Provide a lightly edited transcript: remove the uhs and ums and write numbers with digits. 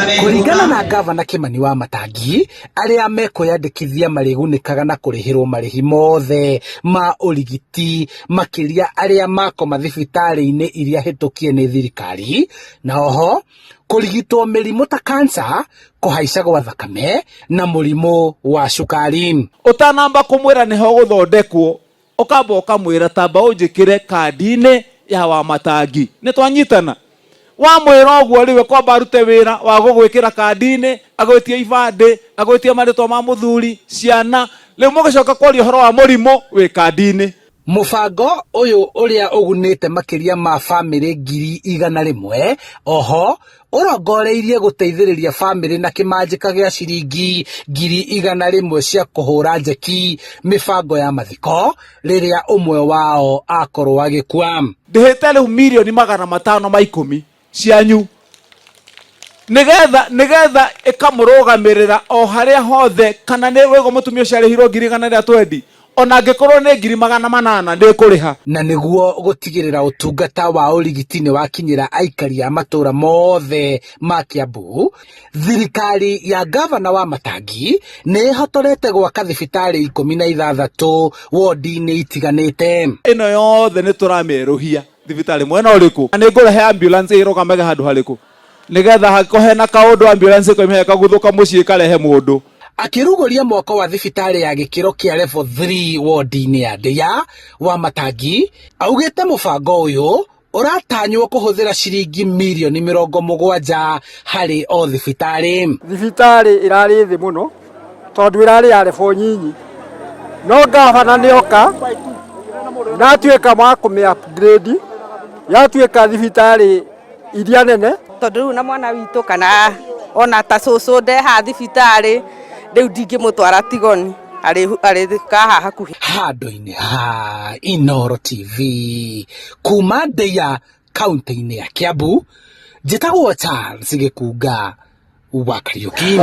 Kũringana na ngavana Kimani wa Matangi, arĩa mekwĩyandĩkithia marĩgunĩkaga na kũrĩhĩrwo marĩhi mothe ma ũrigiti makĩria arĩa makoma thibitarĩ-inĩ iria hĩtũkie nĩ thirikari, na oho kũrigitwo mĩrimũ ta kansa, kũhaica gwa thakame na mũrimũ wa cukari. Ũtanamba kũmwĩra nĩho gũthondekwo, ũkamba ũkamwĩra tamba ũnjĩkĩre kandi-inĩ ya Wamatangi. Nĩ twanyitana? Wamwĩra ũguo rĩu ekwamba arute wĩra wa gũgwĩkĩra kandi-inĩ, agwĩtie ibandĩ, agwĩtie marĩtwa ma mũthuri, ciana, rĩu mũgĩcoka kwaria ũhoro wa mũrimũ wĩ kandi-inĩ. Mũbango ũyũ ũrĩa ũgunĩte makĩria ma bamĩrĩ 100,000 oho ũrongoreirie gũteithĩrĩria bamĩrĩ na kĩmanjĩka gĩa ciringi 100,000 cia kũhũra njeki mĩbango ya mathiko rĩrĩa ũmwe wao akorwo agĩkua. Ndĩhĩte rĩu 510,000 cianyu nĩgetha ĩkamũrũgamĩrĩra o harĩa hothe, kana nĩ wĩgo mũtumia ũcio arĩhirwo 120,000, ona angĩkorwo nĩ 800,000 ndĩkũrĩha. Na nĩguo gũtigĩrĩra ũtungata wa ũrigiti nĩ wakinyĩra aikari a matũũra mothe ma Kiambu, thirikari ya ngavana wa Matangi nĩ ĩhotorete gwaka thibitarĩ 16 wodi-inĩ itiganĩte. Ĩno yothe nĩ tũramĩerũhia thibitarĩ mwena ũrĩkũ? Nĩ ngũrehe ambulance ĩrũgamage handũ harĩkũ? Nĩgetha hangĩkorwo hena kaũndũ ambulance ĩkoima ĩkaguthũka mũciĩ ĩkarehe mũndũ. Akĩrugũria mwako wa thibitarĩ ya gĩkĩro kĩa level 3 wodi-inĩ ya Ndĩa wa Matangi, augĩte mũbango ũyũ ũratanywo kũhũthĩra ciringi 70 mirioni harĩ o thibitarĩ. Thibitarĩ ĩrarĩ thĩ mũno tondũ ĩrarĩ ya level nyinyi, no ngavana nĩoka na atuĩka wa kũmĩ upgrade yatuĩka thibitarĩ iria nene. Tondũ rĩu na mwana witũ kana ona ta cũcũ ndeha thibitarĩ, rĩu ndingĩmũtwara Tigoni, arĩ haha hakuhĩ. Handũ-inĩ ha Inooro TV kuma Ndeiya kaunti-inĩ ya Kiambu, njĩtagwo Charles Gĩkunga wa Kariũki.